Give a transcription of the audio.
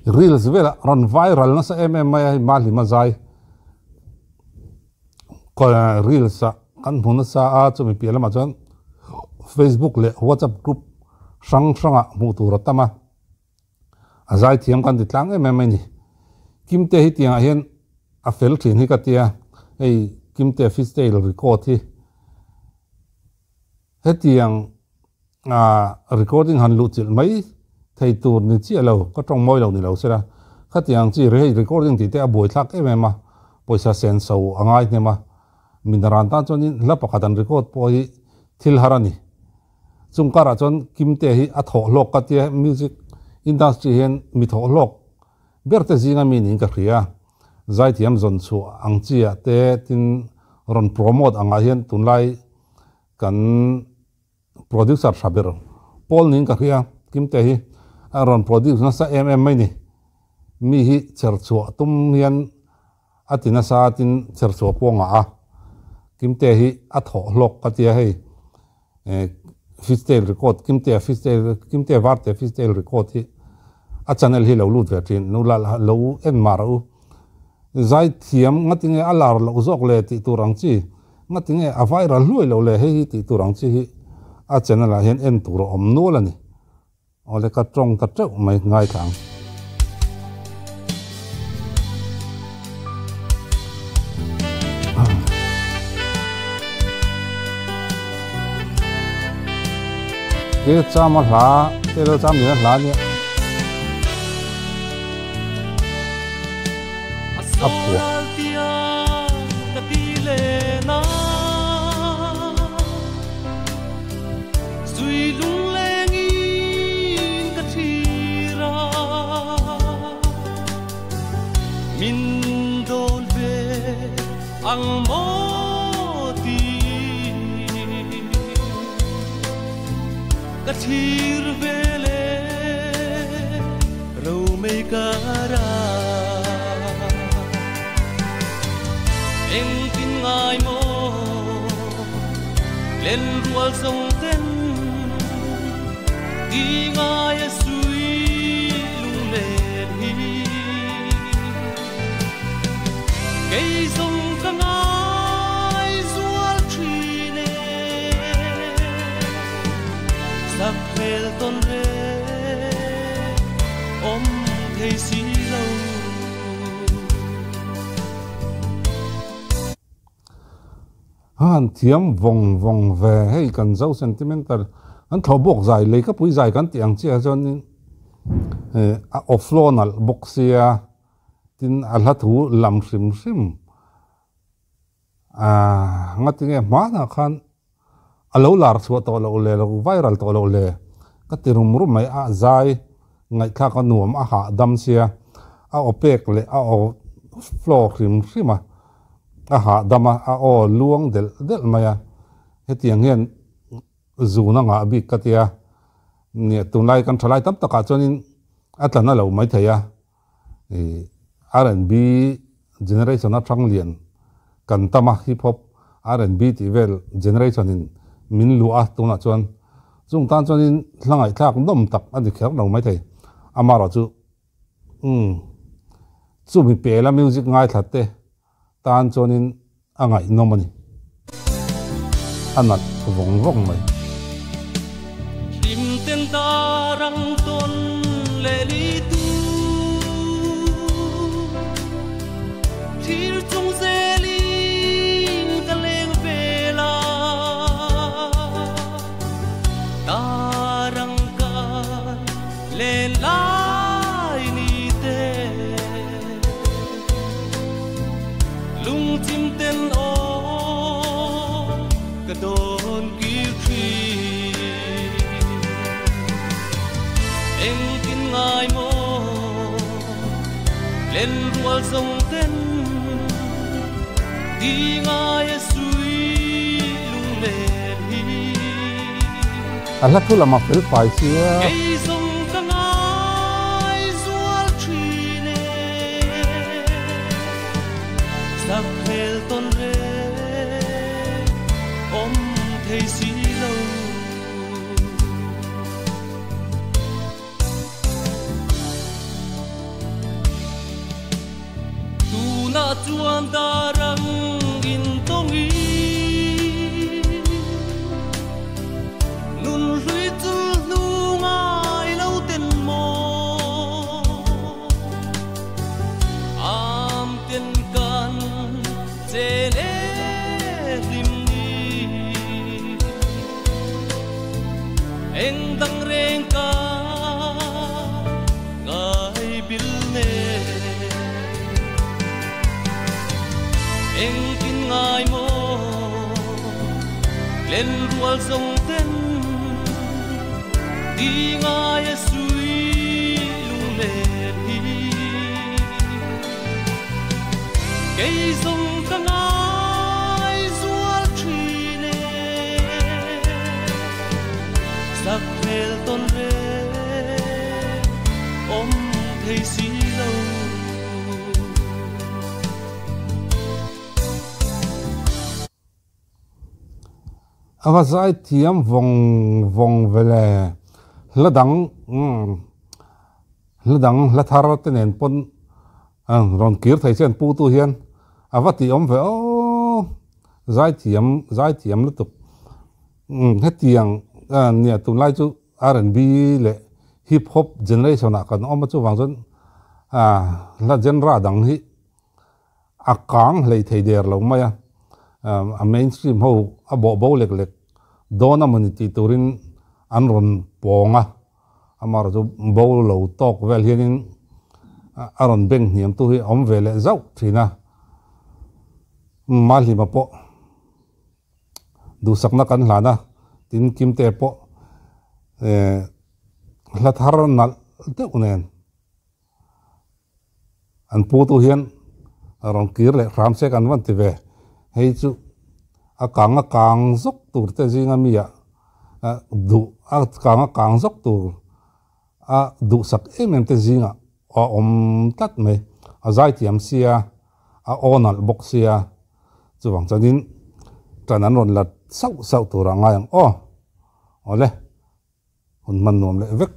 Reels velah rawn viral nasa em em mai a hei Mahlima zai reels ah kan hmu nasa a chumi piah lamah chuan Facebook leh WhatsApp group hrang hrangah hmuh tur a tam a a zai thiam kan ti tlang em em mai a ni. Kimte hi tiangah hian a fel thin hi ka tia hei Kimte freestyle record hi hetiang ah recording han luh chilh mai thei tur ni chiah lo ka tawng mawi lo ni lo sela khatiang chi hei recording tih te a buai thlak em em a pawisa sen so a ngai hnem a min ran tan chuanin hla pakhat an record pawh hi thil har a ni chung karah chuan Kimte hi a thawh hlawk ka tia music industry hian mi thawh hlawk ber te zinga mi niin ka hria zaithiam zawn chhuah ang chi ah te tin rawn promote angah hian tunlai Kan producer tha ber Paul niin ka hria, Kimte hi a rawn produce nasa em em mai ni. Mi hi chher chhuah tum hian a ti nasa tin chher chhuah pawh ngah a. Kimte hi a thawh hlawk ka tia hei freestyle record Kimte freestyle Kimte Varte freestyle record hi a channel hi lo lut ve thin nu la lo en mah rawh u. Zaithiam ngatinge a lar loh zawk le tih tur ang chi. Ngati nge a viral hluai lo le hei hi tih tur ang chi hi a channel ah hian en tur a awm nual a ni. Awle ka tawng ta teuh mai ngaithla ang. Ke chama hla te lo cham ni hla nia. A phuah. Han thiam vawng vawng ve hei kan zo sentimental an thlawh bawk zai lei ka pui zai kan tih ang chiah chuanin a awflaw nalh bawk sia tin a hla thu lam hrim hrim Aaa ngatinge hmanah khan a lo lar chhuah tawh loh le lo viral tawh loh le ka ti rum rum mai a zai ngaihthlak a nuam a hahdam sia a aw pek leh a aw flow hrim hrim a a hahdam a a aw luang delh delh mai a hetiang hian zun a ngah bik ka tia nia tunlai kan thalai tam takah chuanin a tla na lo maithei a. R&B generation atang lian kan tam a, hip hop, R&B tih vel generation in min luah a tunah chuan chung tan chuanin hla ngaihthlak nawm tak a ni kher lo maithei. Amaherawhchu umm chumi pela music ngaithla te tan chuanin a ngaihnawm a ni. A nat vawng vawng mai. Hlim ten dar ang tawn leh li tu thlir chung zelin ka leng vel a, dar ang kal len lai ni te. Lungchim ten aw ka dawn kir thin. Engtin ngai maw len rual zawng ten ti ngai a sui lunglen hi. A hla thu lam a fel fai sia. Kei zawng ka ngai zual thin e. Sak hmel tawn reng awm thei si lo. Tunah chuan darang intawngin nun hlui chul hnu ngai lo ten maw am ten kan che le hlim ni eng dang reng ka ngai bil ne. Engtin ngai maw len rual zawng ten ti ngai a sui lung len hi kei zawng ka ngai zual thin e sak hmel tawn reng awm thei si lo. A va zai thiam vawng vawng ve le. Hla dang umm hla dang hla thar te nen pawn rawn kir thei che an pu tu hian a va tih awm ve aw zai thiam zai thiam lutuk umm hetiang nia tunlai chu R&B leh hip hop generation ah kan awm a chuvang chuan hla genre dang hi a kang hlei thei der lo mai a, a mainstream ho a bawh bo lek lek dawn a mawni tih turin an rawn pawng a, amaherawhchu bo lo tawk vel hianin a rawn beng hniam tu hi a awm ve leh zauh thin a, Mahlima pawh duhsakna kan hlan a, tin Kimte pawh hla thar nalh deuh nen. An pu tu hian rawn kir leh hram se kan van ti ve. Hei chu a kang a kang zawk tur te zinga mi ah duh a kang a kang zawk tur a duhsak em em te zingah a awm tlat mai. A zaithiam sia, a aw nalh bawk sia, chuvang chuanin tan an rawn la sauh sauh tur a ngai ang aw. Awle, hun hman nuam leh vek.